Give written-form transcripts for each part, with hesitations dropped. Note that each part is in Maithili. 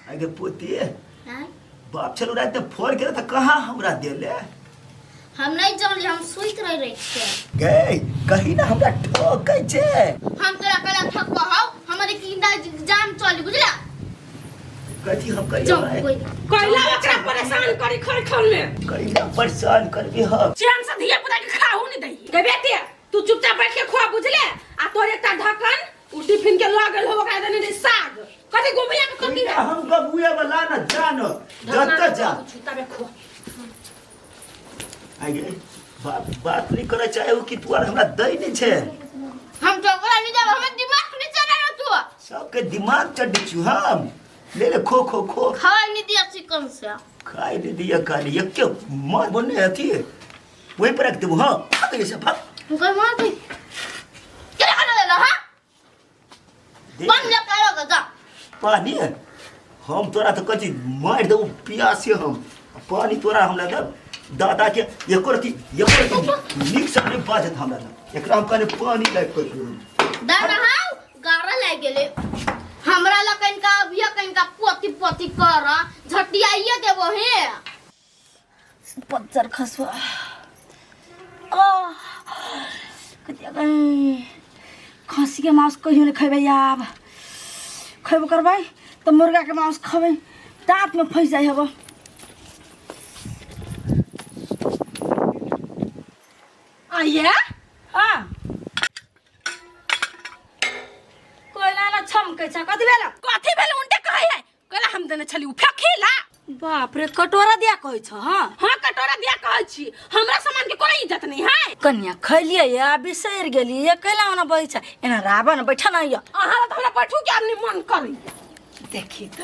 आगे पोती बाप छलू रात में फोन केले तऽ कहाँ हमरा देले। हम नहीं जानली, हम सुति रह रही छियै। गई कहीं ना हमरा ठोकै छै। हम तोरा कहला ठकबो हौ, हमर की जान चली बुझला। कथी हम कहियो चल भाई? कोई कैला ओकरा परेशान करी खरखन में। कहिया परेशान करबी हम? चैन से धिया पुता के खाहू नहीं दही। गे बेटी तू चुपचाप बैठ के खुआ बुझले, आ तोर एकटा ढक्कन उ टिफिन के लऽ गेल हो, ओकरा देने रही साग कथी गोबिया के कथी। कहिया हम गबुए वाला न जानो जत जा तबे खुआ। आगे बात बात नहीं करे चाहे कि तू आर हमरा दै नहीं छे। हम तो ओकरा नहीं जाब, हमर दिमाग नहीं चला रहा तू। सबके दिमाग चढ़ छु हम। ले ले खो खो खो। खाए नहीं दिया चिकन से। खाए नहीं दिया खाली एक के मार बनने अथी वहीं पर रख देबो। हां भाग ऐसे भाग। हमको मार दे क्या खाना देला। हां बंद जा करो जा। पानी है हम तोरा तो कथी मार देबो पियासे हम। पानी तोरा हमरा दे दादा के एको रति एको रति नीक से नहीं बाजत हमरा लग। एकरा हम कहने पानी लाइक कर दादा हां गारा लाग गेले हमरा ला कनका अभिया कनका पोती पोती कर झटियाइए देबो हे। पत्थर खसुआ कति खसी के मांस कहियो नहीं खेबै, आब खेबो करबै तऽ मुर्गा के मांस खेबै, दाँत में फंसि जाइ हब। आइए हाँ कोयला ना छमकै छ कथी भेल? कथी भेल उनटे कहै है कोयला हम देने छली उ फेखिला। बाप रे कटोरा दिया कहै छ। हाँ हाँ कटोरा दिया कहै छी, हमरा सामान के कोनो इज्जत नहीं है। कन्या खैलिए या बिसरि गेली कैला ओना बजै छ एना रावण बैठा न या। अहाँ त हमरा बैठू के आदमी मन करी। देखी त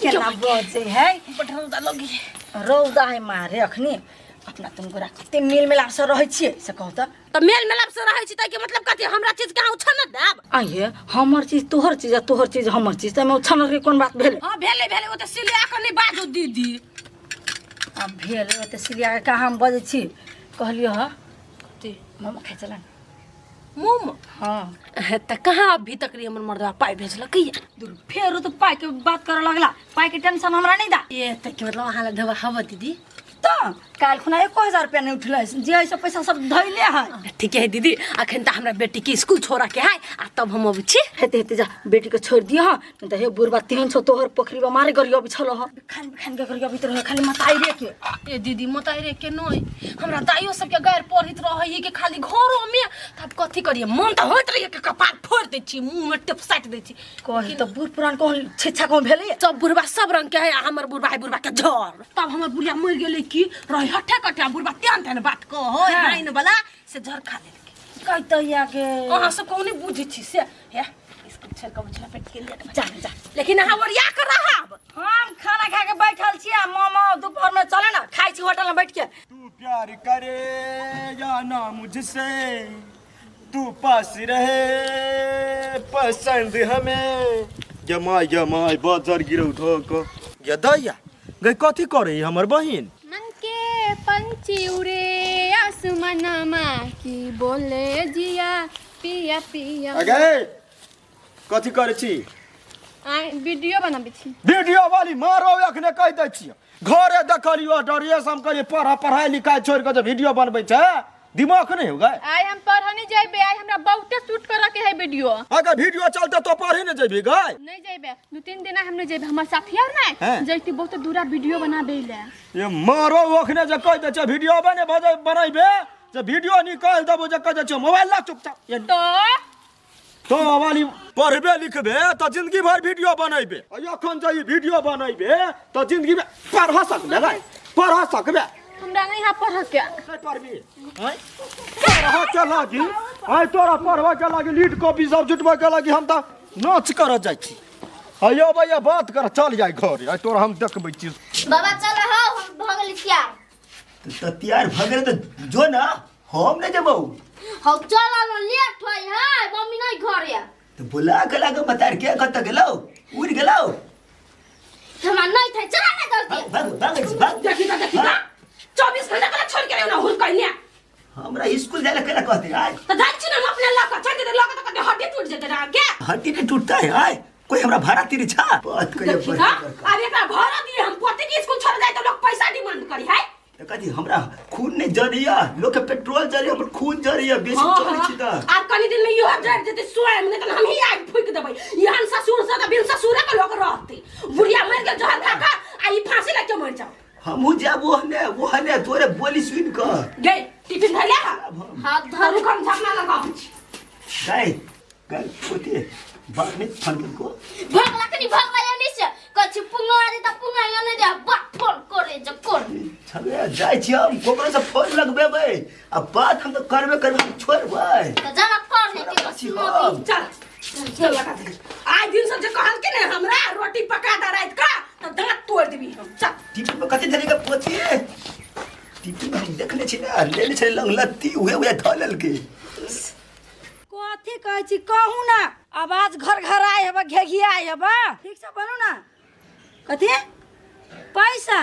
केना बजै है। बड रौदा लगी रौदा है मारे अखनी अपना तुम गोरा कते मेल मिलाप से रहै छियै से कहू त। त मेल मिलाप से रहै छी त के मतलब कथी हमरा चीज के अहाँ उछल न देब? आइए हमर चीज तोहर चीज आ तोहर चीज हमर चीज, त एमे उछल के कोन बात भेलै? हां भेलै भेलै ओ त सिलिया के नहीं बाजू दीदी। अब भेल ओ त सिलिया के कहाँ हम बजै छी? कहलियो ह कथी मोमो खाइ चला न। मोमो? हाँ। त कहाँ अभी तक रे हमर मर्दवा पाइ भेजलकै या? दूर फेर ओ त पाइ के बात करऽ लगला, पाइ के टेंशन हमरा नहीं दा। ए त के मतलब अहाँ लग देबा हव दीदी? त काल्हि खुना 1000 रुपया नहीं उठलै, जे है सब पैसा सब धैले है। ठीक है दीदी, अखन त हमरा बेटी के स्कूल छोड़ा के है आ तब हम अबै छी। हेते हेते जा बेटी के छोड़ दियो, नहीं त हे बुढ़बा तेहन छौ तोहर पोखरी में मारे गरियो अबै छलो ह। खान खान के गरियो अबैत रहे खाली मताई रे के। ए दीदी मताई रे के नहीं, हमरा दाइयो सबके गारि पढ़ित रहै के खाली घरो में, तब कथी करिए मन त होइत रहिए के कपार फोड़ दै छी, मुंह में टेप साटि दै छी। कही त बूढ़ पुरान कहल छिच्छा कहूँ भेलै? सब बुढ़बा सब रंग के है आ हमर बुढ़बा है बुढ़बा के झर। तब हमर बुढ़िया मरि गेलै की रही हठे कटे बुढ़बा तेहन तेहन बात कहो हाँ। हाइन वाला से झर खा लेलकै। कहि त या के अहाँ सब कहूँ नहीं बुझै छी से हे स्कूल छोड़ के बुझला पेट के लेट जा जा। लेकिन अहाँ ओरिया के रहब। हम खाना खा के बैठल छी आ मामा दोपहर में चले ना खाइ छी होटल में बैठ के। तू प्यार करे या ना मुझसे, तू पास रहे पसंद हमें। जमाई जमाई बाजार गिरौ धोक ये दैया गई कथी करे हमर बहिन? मन के पंछी उड़े आसमानमा की बोले जिया पिया पिया। अगे कथी करे छी? आइ वीडियो बनाबै छी। वीडियो वाली मारो अखने कहि दै छी, घरे देखलियो डरिए से हम कहलिए पढ़ाई लिखाई छोड़ के जे वीडियो बनबै छै दिमाग नहीं हो गए? आइ हम पढ़ नहीं जेबे, आइ हमरा बहुते शूट करे के है वीडियो। अगर वीडियो चलते तो पढ़े नहीं जेबी गए? नहीं जेबे, 2-3 दिन हम नहीं जेबे, हमर साथी और नहीं हैं? जैती बहुत दूरा वीडियो बनाबे ले। ये मारो अखने जे कहि दै छै वीडियो बने भजे बनाइबे जे वीडियो निकाल देबो जे कहि दै छै मोबाइल ला चुपचाप। ये तो तो वाली पढ़बे लिखबे तो जिंदगी भर वीडियो बनैबे, आ अखन जे ई वीडियो बनैबे तो जिंदगी में पढ़ सकबे गए? पढ़ सकबे? हमरा नहीं यहाँ पढ़ के। नहीं पढ़बी? हैं? पढ़ के लागी? आइ तोरा पढ़बा के लागी लीड कॉपी सब जुटबा के लागी हम त नाच कर जाइ छी। आइयो भैया बात कर चल जाय घर, आइ तोरा हम देखबै छी। बाबा चल रहा हम भऽ गेली तैयार। तो तैयार भऽ गेलै तऽ जो ना, हम नहीं जेबौ। हौ चल आलो लेट होय है, मम्मी नहीं घर या। तो बुला के लागे बता के कत गेलौ, उड़ गेलौ। हमरा नहीं थे चल ना जल्दी। भाग भाग भाग भाग। देखी त देखी त 24 घंटा के छोड़ के ना हुल कहने। हमरा स्कूल जाए ला केना कहते आय? त जाइ छी ना हम अपने लक चल जेते लक त कते हड्डी टूट जेते ना के। हड्डी नहीं टूटता है आय, कोई हमरा भाड़ा तीर छा बात कहिए देखी बड़ का बड़का। अब एकरा भरा दिए हम पोती के स्कूल छोड़ जाए तो लोग पैसा डिमांड करी है। त कथी हमरा खून नहीं जरिया लोग के पेट्रोल जरिया हमर खून जरिया बेसी हाँ, चलै हाँ। छी त आब कनी दिन में इहो जरि जेतै स्वयं, नहीं तऽ हम ही आगि फूकि देबै। एहन ससुर से तऽ बिन ससुरे के लोग रहतै। बुढ़िया मरि गेल जहर खा खा आ ई फांसी लग के मरि जाओ। हमहूँ जायब ओहने ओहने तोरे बोली सुनि कऽ। गे टिफिन धैले हा? हाँ धर। रुक हम झपना लगाबै छी। गाय गाय पोते बात नहीं फोन को भगला कनी भगला या से कछि पुंगा दे त पुंगा या नहीं दे बा फोन करे जे कर। छबे जाइ छी हम ककरो से फोन लगबेबै आ बात हम तऽ करबे करबै हम छोड़बै त जना कर ले के छी हम। चल चल लगा दे। आइ दिन से जे कहलकै ने हमरा रोटी पका दे राति का त दांत तोड़ देबी हम। चल टिफिन में कथी धरी के पोती टिफिन में हम देखने छी ना लेने छलै लंग लत्ती उहे उहे धऽ लेलकै। कथी कहै छी कहू ना आवाज घर घर आए हेबा घेघिया आए हेबा ठीक से बनू ना। कथी पैसा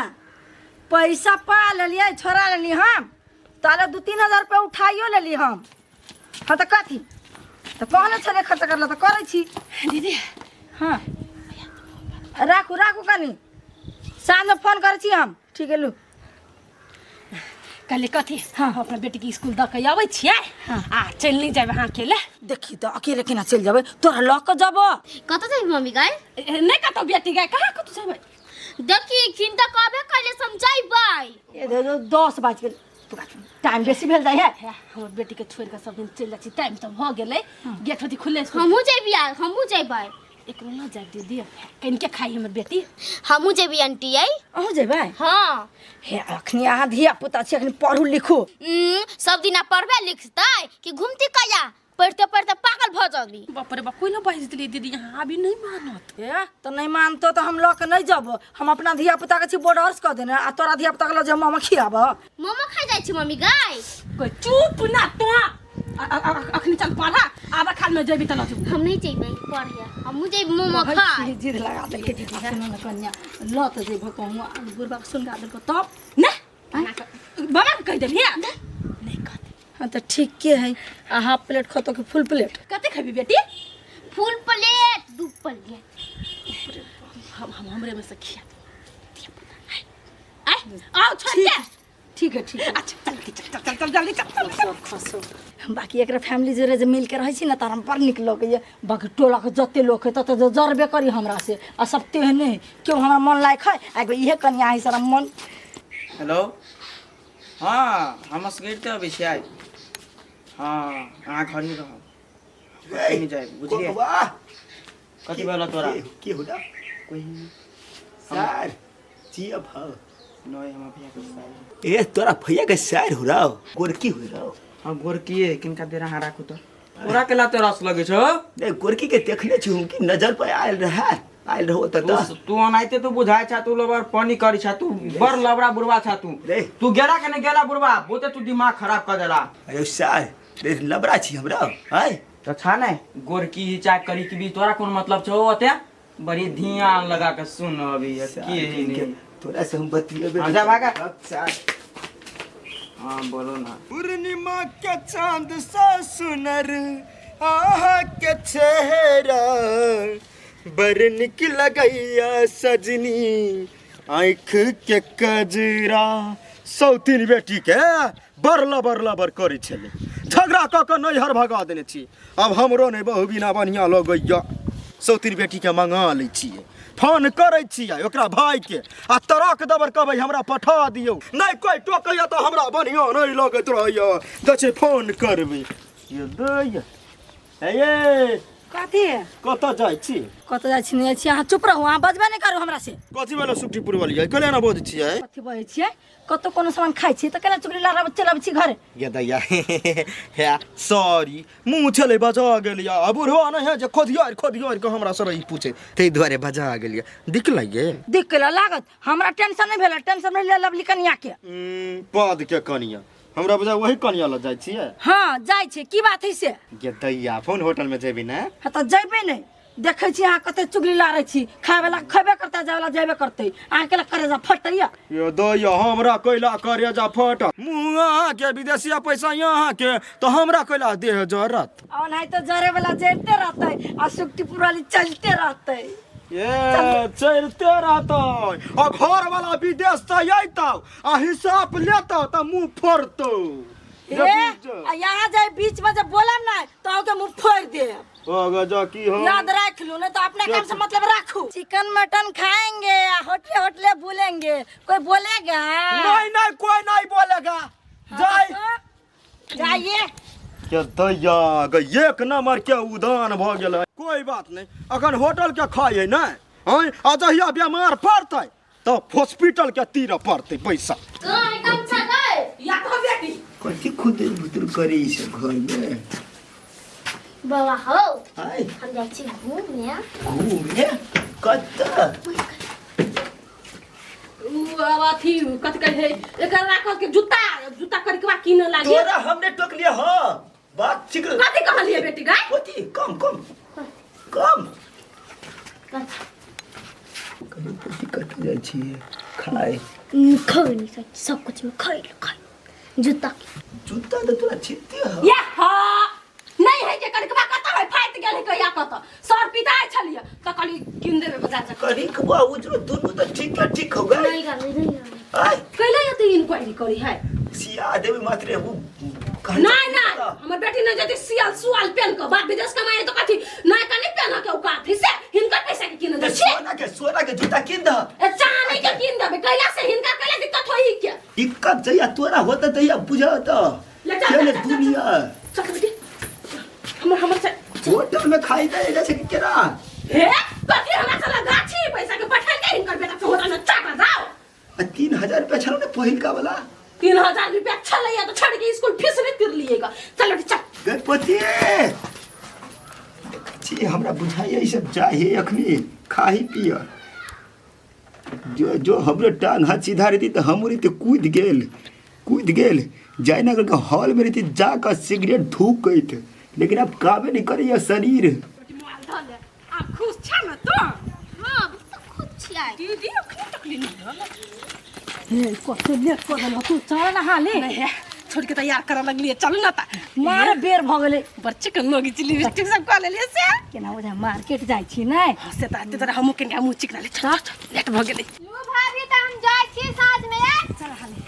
पैसा पा लेलियै छोड़ा लेली हम ताले 2-3 हजार रुपया उठाइयो लेली हम। हाँ तऽ कथी तऽ कहने छलै खर्चा करला तऽ करै छी दीदी। हाँ राखू राखू कनी साँझमे फोन करै छी हम। ठीक है लू। कहली कथी हाँ अपना बेटी के स्कूल दऽ के अबै छियै आ चलि नहि जायब अहाँ अकेले। देखी तऽ अकेले केना चलि जेबै तोरा लऽ कऽ जेबो। कतऽ जेबही मम्मी गाय? नहि कतौ बेटी गाय कहाँ कतौ जेबै। देखी चिंता कहबे कैले समझाइबै। ए 10 बाजि गेल टाइम बेसी भेल जाइ है। हमर बेटी के छोड़ि कऽ सब दिन चलि जाइ छी टाइम तऽ भऽ गेलै गेट होती खुलले। हमहूँ जेबी हमहूँ जेबै। एकरो लऽ जायब दीदी कनिके खाइ हमर बेटी। हमहूँ जेबी आंटी आई। अहूँ जेबै? हाँ। हे अखनी अहाँ धिया पुता छी अखनी पढ़ू लिखू। सब दिना पढ़बे लिखतै कि घूमती कहिया पढ़ते पढ़ते पागल भऽ जबी। बाप रे बाप कोई ना बाजि देलियै दीदी यहाँ अभी नहीं मानत। ए तऽ नहीं मानतो तऽ हम लऽ के नहीं जब हम अपना धिया पुता के छी बॉर्डर्स कऽ देने आ तोरा धिया पुता के लऽ जे मामा खियाब। मामा खा जाइ छी मम्मी गाय। कोई चुप ना तो अखनी चल पढ़ा आबा खाल में जेबी तऽ लऽ जेबू। हम नहीं जेबै पढ़े हमहूँ जेबै मोमो खाय। जिद लगा देलकै। सुनू ने कन्या लऽ तऽ जेबहो कहूँ बुढ़बा के सुनगा देलको तब ने बाबा के कहि देलियै नहीं कहते। हाँ तऽ ठीके है। आ हाफ प्लेट खतो कि फुल प्लेट? कते खेबी बेटी? फुल प्लेट 2 प्लेट। हम हमरे में से खिया आय आओ छोड़ के। ठीक है ठीक है। अच्छा चल चल चल चल जल्दी चल खसो खसो। बाकी एकरा फैमिली जोरे जे मिल के रहै छी ने तऽ हमरा बड़ नीक लगैया। बाकी टोला के जते लोक है तते जरबे करी हमरा से आ सब तेहने है केओ हमरा मन लायक है आ एगो इहे कनिया है सारा मन। हेलो हाँ हम असगर अबै छियै। हाँ अहाँ घर में रहब नहीं जाए बुझलियै। कथी भेल तोरा? की होला कोई सर जी अब हाँ नहीं हम भैया के सार। ए तोरा भैया के सार हो रहा गोरकी हो रहा। हाँ गोरकी है किनका देर अहाँ राखू तो तोरा केला तो रस लगे छौ। नहीं गोरकी के देखने छी हम कि नजर पर आयल रहा आयल रहो त तू अनाइते तू बुझाय छा तू लबर पानी करी छा तू बड़ लबड़ा बुढ़वा छा तू तू गेला के नहीं गेला बुढ़वा बोते तू दिमाग खराब कर देला। अरे सार रे लबड़ा छी हमरा आय त छा नै गोरकी ही चाय करी की भी तोरा कोन मतलब छौ ओते बड़ी ध्यान लगा के सुन अभी की है नहीं तोरा से हम बतियेबे। हाँ जा भागा। हाँ बोलो ना। पूर्णिमा के चांद सा सुनर आहा के चेहरा बड़ निक लगैया सजनी आँख के कजरा। सौतीन बेटी के बड़ लबर लबर करै छलै झगड़ा कऽ कऽ नैहर भगा देने छी। अब हमरो नहि बहु बिना बढ़िआँ लगैया सौतीन बेटी के मंगा लै छियै फोन करै छियै ओकरा भाई के आ तरक दबर कहबै हमरा पठा दियौ नहीं कोई टोकैया तऽ हमरा बढ़िआँ नहि लगैत रहैया दै छै फोन करबै। ये दैया हे कथी कतऽ जाइ छी? कतऽ जाइ छी? नहि जाइ छी अहाँ चुप रहू अहाँ बजबे नहि करू हमरा से। कथी भेलै सुखटीपुर वाली केना ने बजै छियै? कथी बजै छियै? कतौ कोनो सामान खाइ छियै तऽ केना चुगली लड़ाबै चलि आबै छी घरे? गे दैया हे सॉरी मुँह छलै बजा गेलियै आ बुढ़वा नहि है जे खोदियार खोदियार के हमरा से रही पूछे ताहि दुआरे बजा गेलियै। दिख लगे? दिख के लागत हमरा टेंशन नहि भेल टेंशन भेल लवली कनिया के। पद के कनिया हमरा बुझा वही कनिया लग जाइ छियै। हाँ जाइ छियै की बात है से? गे दैया फोन होटल में जेबी ने? हाँ तऽ जेबै नहि देखै छी अहाँ कते चुगली लारै छी। खाय वाला खेबे करतै, जाय वाला जेबे करतै। अहाँ के करेजा फटैया। ये दैया हमरा कैला करेजा फट मुँह के विदेशिया पैसा यहाँ के तो हमरा कैला देह जरत। ओनाहिते जरे वाला जरिते रहतै आ सुक्ति पुराली चलते रहतै। ये चलते रहतै आ घर वाला विदेश से अयतौ आ हिसाब लेतौ त मुँह फोड़तौ। ए आ यहाँ जाए बीच में जब बोलब ना तो अहाँके मुँह फोड़ देब। ओ गजा की हम याद रख लू, नहीं तो अपने काम से मतलब रखू। चिकन मटन खाएंगे, होटले होटले बोलेंगे, कोई बोलेगा नहीं? नहीं कोई नहीं बोलेगा। जाए जाइए। के दैया गे एक नंबर के उदान भ गेलै। कोई बात नहीं, अखन होटल के खाइए नै हैं आ जहिया बीमार पड़तै तो हॉस्पिटल के तीर पड़तै पैसा। कहाँ गमछा गए? या तो बेटी कथी खुदुर भुतुर करे ई सब घर में? बाबा हो आय हम जाइ छी घूमे। घूमे कतऽ? उ अब अथी कथि कहै है एकर राखल के जूता जूता करके किन लागी। तोरा हमने टोक लिया। हाँ बात ठीक। कथि कहलिए बेटी गाय? कथी कम कम कम कभी कथी कथी जाइ छी खाय? खाइ नहीं खाइ सब कुछ में खाइ लो खाइ जूता जूता तो तोरा छिते ह। या हा नहीं है के करकबा कत है फाट गेल है कहिया कत सर पिताय छलिए त कहली किन देबे बाजार से। करी बुआ उजरो दुनू तो ठीक है ठीक हो गए। नहीं कर नहीं कर। आय कैला ये इंक्वायरी करी है सिया देबे मात्रे वो नहीं नहीं हमर बेटी नहीं जति सियाल सुआल पेन के बाप विदेश कमाए तो कथि नहीं कनी पेन के औकात है से हिनकर पैसा के किन दे छी। सोना के जूता किन दह। ए चांदी के किन देबे कैला से हिनकर कैला दिक्कत होई के? दिक्कत जहिया तोरा होता तहिया बुझा त ले चल, चल चल, चल, दुनिया। चल बेटी हमर हमर से होटल में खाई दे जैसे कि केरा हे कथि हमरा चला गाछी पैसा के पठाई के हिनकर बेटा के होटल में चाटा जाओ। आ 3000 रुपया छलो ने पहिलका वाला। 3000 रुपया छलैया तो छोड़ के स्कूल फीस नहीं तिर लिएगा। चल बेटी चल। गणपति छी हमरा बुझाइए ई सब चाहे अखनी खाही पिय जो जो हमरो टांग हाथ सीधा रहती तो हम रहती कूद गेल कूद गेल जयनगर के हॉल में रहती जाकर सिगरेट धूक गई, लेकिन अब काबे नहीं करे शरीर। मोबाइल धऽ ले। आब खुश छ न तू? हां अब तो खुश छियै। दीदी अखनी तकली नहीं धरल। हे कते लेट कर देलहो तू, चल ना हाली। नहीं है छोड़ के तैयार करऽ लगलियै, चल ना ता मारे बेर भ गेलै। बड़ चिकन लोगी चिली लिपस्टिक सब कऽ लेलियै से केना बुझा मार्केट जाइ छी नै? हाँ, से तऽ एते तोरा हमहूँ कनिका मुँह चिकना ले। चल चल लेट भऽ गेलै। लू भाभी तऽ हम जाइ छी साँझ में। चल हाली।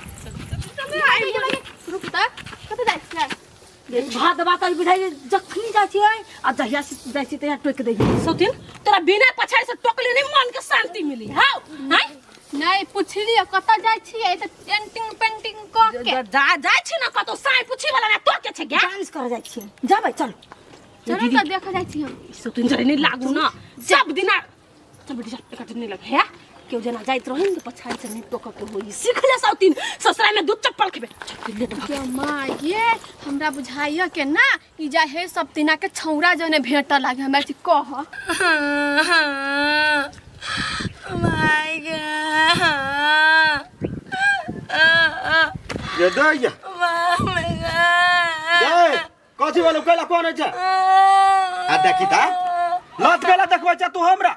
रुक तऽ कतऽ जाइ छियै? भात बात बुझाइ जखनी जाइ छियै आ जहिया से जाइ छियै तहिया टोकि दै छै। सौतीन तोरा बिना पछाड़ि से टोकले नहीं मन के शांति मिली। हाँ हैं नहीं पुछलियै कतऽ जाइ छियै तऽ पेंटिंग पेंटिंग कऽ के जा जाइ छी ना कतौ साइ पुछि वाला ना तो के छै गे। डांस कर जाइ छियै, जेबै चल। चलू तऽ देखऽ जाइ छी हम। सौतीन जरे नहीं लागू ना सब दिना। चल बेटी चल एकर नहीं लग है केओ जेना जाइत रही ने पछाड़ि से नहीं टोकऽ के होई। सीख ले सौतीन ससुरा में दूध चप्पल खेबे। चल लेट भऽ के माँ ये हमरा बुझाइया के ना ई जा हे सब दिना के छौरा जने भेटऽ लागे हमरा छी कह। My God. ये दैया दे कथी वाला कैला कोन छै? आ देखी ता लात कैला देखबै छै तू हमरा?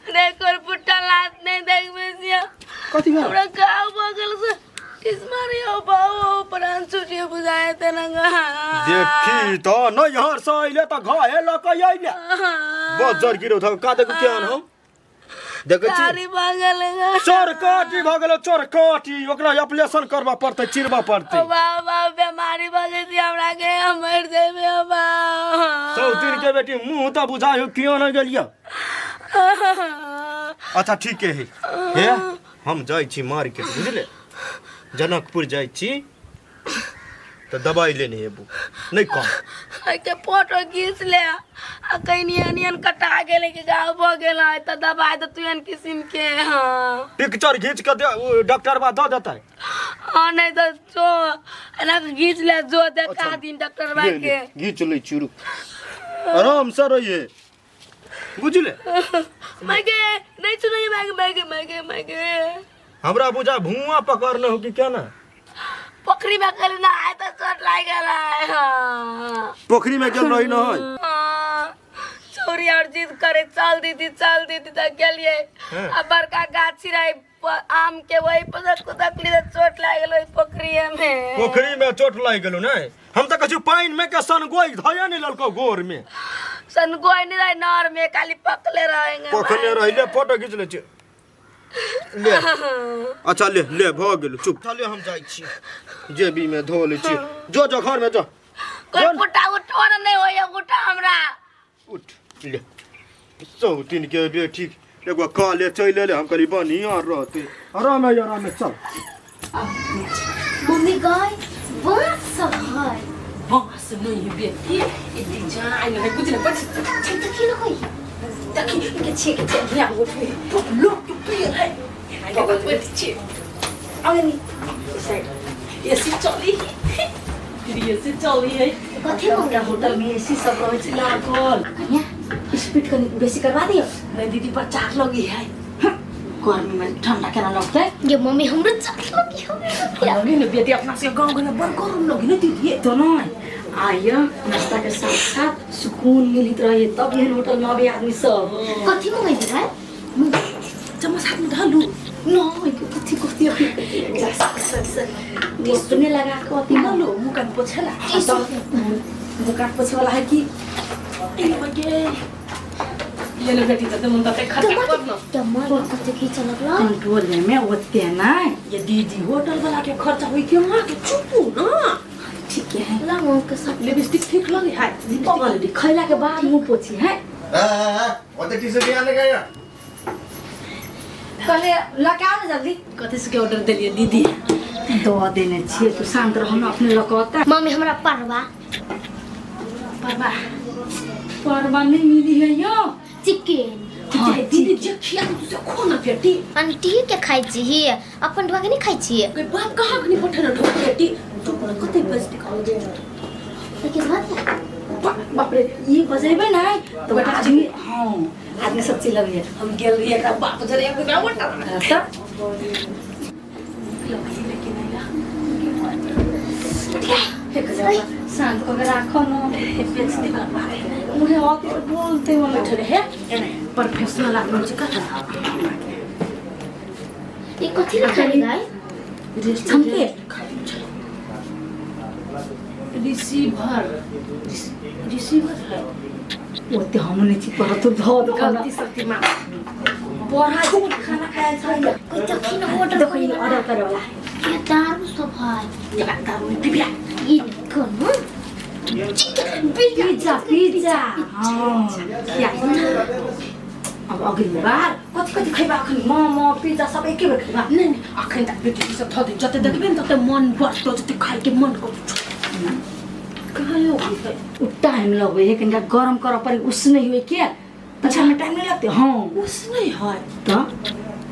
देखो पुट्टा लात नहीं देखबे छियै। कथी भेल? हमरा गाँव बगल से किस मारे हो बाबू प्राण छुटियो बुझाए ते ना। देखी तो नैहर से अइले त घरे ल के अइले बजर गिरो था का देखू केहन हो देखै छी कारी बगल चोरकाटी भ गेलो चोरकाटी ओकरा ऑपरेशन करबा पड़तै चिरबा पड़तै। ओ बाबा बीमारी भऽ जेतै हमरा के हम मरि जेबै। ओ बाबा सौतीन के बेटी मुंह त बुझाइ हो कियो न गेलियो। अच्छा ठीक है हे हम जाइ छी मार्केट बुझले जनकपुर जाइ छी त दवाई लेने एबू नहीं कम के फोटो घीच ले आ कहीं एहन कटा गेलै कि गाँव भऽ गेल है तऽ दबाई दे तू एहन किसिम के। हाँ पिक्चर घीच के दे डॉक्टर बा दऽ देतै। हाँ नहीं तो जो एना के घीच ले जो देखा दिन डॉक्टर बा के। घीच लै छी रुक आराम से रहिए बुझले। मैं के नहीं सुनिए मैं के मैं के मैं के हमरा बुझा भुआ पकड़ने हो कि क्या ना पोखरी में गेल ना आय तऽ चोट लागि गेल है। हाँ पोखरी में गेल रही न हाँ, छौरी और जिद करे चल दीदी त गेलिए। आ बड़का गाछी रहे आम के, वही पर कुदकली त चोट लाग गेल ओहि पोखरिये में। पोखरी में चोट लागि गेलो नै? हम तऽ कहै छी पानि में के सनगोइ धैये नहि लेलकौ गोर में। सनगोइ नहीं रहे नहर में, खाली पकले रहेंगे। पकड़ने रहिले फोटो घीच लै छी। ले अच्छा ले ले भऽ गेल, चुप। चले हम जाइ छी, जेबी में धो लै छी। जो जो घर में जो। कोई पुटा उठो न नहीं होइए उठा हमरा। उठ ले सौतिन के बेटी एगो काले चलि एलै, हम कहली बढ़िआँ रहतै, आरामे आरामे चल। मम्मी गाय बाँस सब है। बाँस नहीं है बेटी, ई डिजाइन है, बुझले? बस छै तऽ की लगै? देखी के छे के छे ध्यान उठे लोग के पेड़ है बगल में छे। आगे साइड एसी चली, फिर एसी चली है। कथी मम्मी? होटल में एसी सब रहै छै लागल। स्पीड कनी बेसी करवा दियो। नहीं दीदी पर चार लगी है। गर्मी में ठंडा केना लगतै? ये मम्मी हमरो चाट लगी हो। लगी ने बेटी, अपना से गांव घर में बड़ गरम लगी ने दीदी। तो नहीं आइए नाश्ता के साथ साथ सुकून मिलित रहे तब एहन होटल में अबे आदमी सब। कथी मंगै है? चम्मच हाथ में धलू नहीं कथी कथी जा सर सर अपने लगा के अथी न लो मुंह कान पोछेला। मुंह कान पोछे वाला है कि ये ले बेटी तो मन तते खर्चा कर न। टमाटर कते खींच लगला कंट्रोल में ओते नहीं। ये दीदी होटल वाला के खर्चा होई के वहां के चुपू ना। ठीक है ला मुंह के साथ लिपस्टिक ठीक लगे है। पगल खैला के बाद मुंह पोछी है। ओते टी-शर्ट आने गया कहले लगा ना जल्दी। कथी से के ऑर्डर देलिए दीदी? दो देने छिए, तू शांत रह ना अपने लकता। मम्मी हमरा परवा परवा परवा नहीं मिली है यो चिकन। हाँ, दीदी जे खिया तू से खो ना बेटी। आंटी के खाइ छी अपन ढुआ के नहीं खाइ छी। कोई बाप कहाँ के नहीं पठन ढुआ बेटी तो कते बजते खाओ दे लेकिन बात बाप रे ये बजेबे ना तो आदमी। हां आदमी सब चिल्ला है। हम गेल रही एकरा बाप जरे एक ना वटा तब शांत को राखो न बेइज्जती करवा उहे आके बोलते हो बैठे रहे प्रोफेशनल आदमी छै कथा। ये कथी लिखल है? हमके रिसीवर रिसीवर है ओते हम नहीं छी पर तो धो दो गलती सती मां पढ़ा खाना खाया छै कोई देखी न ऑर्डर देखो ये ऑर्डर करे वाला है। ये दारू सब है। ये दारू पिबिया ये कोन चिकन पिज्जा पिज्जा। हां क्या अब अगली बार कथि कथि खैबा अखन मोमो पिज्जा सब एके बेर खैबा? नहीं नहीं अखन त बेटी सब थदे जते देखबे न तते मन बढतो जते खाइ के मन करतो। कहाँ यो उ टाइम लगै है कनिका गरम करऽ पड़े उसने हुए के अच्छा में टाइम नहीं लगते। हां उसने है त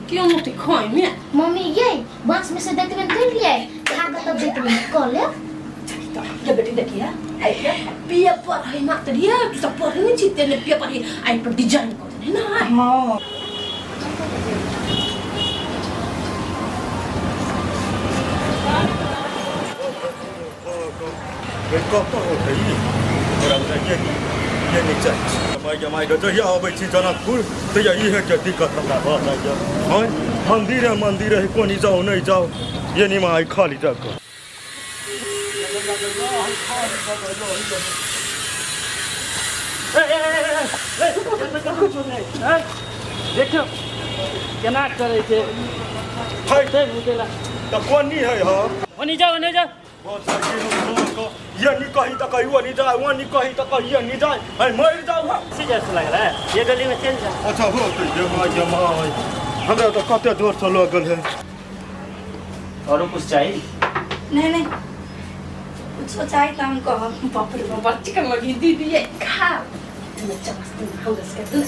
क्यों नहीं खाइ में? मम्मी ये बांस में से देते में तोड़ लिए खा के तब देते में कॉल ले। ये बेटी देखिए पेपर है मात्र ये तू सब पढ़े नहीं छी ने पेपर है आई पर डिजाइन कर देने ना। हां कब तो होतै तोरा बुझाइए कि ये नहि चाहै छी। माय गे माय गे जहिया अबै छी जनकपुर तहिया इहे के दिक्कत हमरा भऽ जाइए। हँ मन्दिरे मन्दिर है कोनी जाउ नहि जाउ ये निमा आइ खाली जगह। देखियौ केना करै छै तऽ कोनी है हम ओनी जाओ ओनी जाओ ये नहीं कही तो कही वो नहीं जाए वो नहीं कही तो कही ये नहीं जाए अरे मर जाओ। सीधे से लग रहा है ये गली में चल जा। अच्छा हो तो ये my ये my हमरा तो कते जोर से लगल है। और कुछ चाहिए? नहीं नहीं कुछ चाहिए तो हम कहो। बाप रे बाप चिकन लगी दीदी ये खा चम्मच हम दस के दो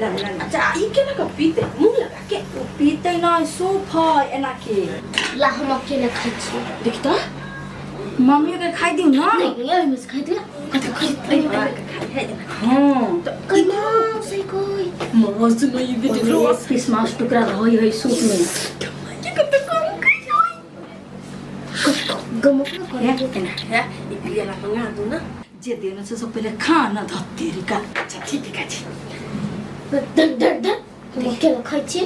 ना ना अच्छा ई केना के पीते मुंह लगा के? ओ पीते ना सूप है एना के ला हम अकेले खाइ छी। देख तो मम्मी के खाइ दिउ ना। नहीं ये हम खाइ दिउ ना कथि खाइ खाइ। हां तो कोई मांस है कोई मांस नहीं बेटी एक पीस मांस टुकड़ा रहै है सूप में। के कते कम खाइ गमक न करे है ई पियाला मंगा दू ना। जे देने से सब पहले खा ना धत्तेरी का। अच्छा ठीक है काची। धर धर धर हम केला खाइ छी।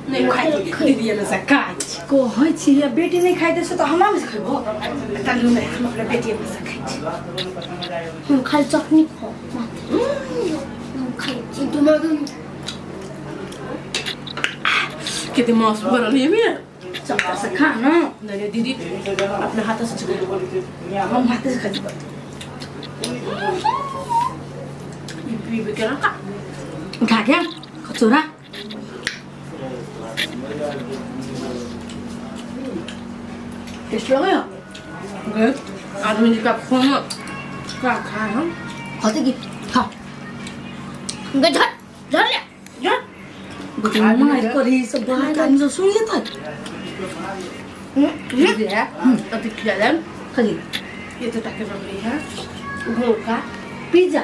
नहीं खाइ दीदी एने से खाइ छी। कहै छी या बेटी नहीं खाइ दे से तो हमरा में से खैबो। चलू नहीं हम अपना बेटी में से खाइ छी। हम खाली चटनी खाओ मात्र। हम खाइ छी दिमाग कितने मस्त बनल है मेरा। चक्कर से खा ना। नहीं दीदी अपने हाथ से खा। हम हाथ से खाइ छी। ये पी भी केना का उठा के कचौरा टेस्ट लगे गए आदमी जी का फोन का खाए हम खाते की खा गए झट झट ले झट मार करी सब बाहर का आदमी सब सुन लेता दीदी है अभी खिला दे खाली ये तो ताके बन रही है वो का पिज्जा।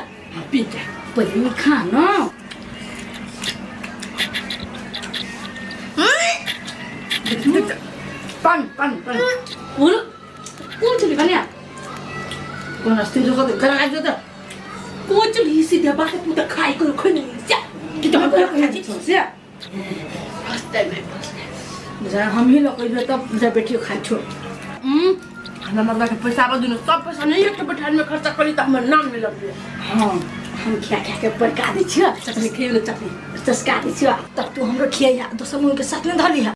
पिज्जा पहले खा ना। पानी पानी पानी बोलो कौन चली बनिया कौन रास्ते जो कर घर आ जाता कौन चली सीधे बात तू तो खाई को खोई नहीं जा कि तो हम खाई छी से फर्स्ट टाइम है फर्स्ट टाइम जरा हम ही लोग कइबे तब जा बेटियो खाइ छो। हमरा मर्दा के पैसा आबे दुनु सब पैसा नहीं एक बैठान में खर्चा करी त हमर नाम नहीं लगबे। हां हम खिया खिया के पड़का दै छियो। चटनी खियो न चटनी चस्का दै छियो तब तू हमरो खिया दोसर मुंह के साथ में धर लिहा।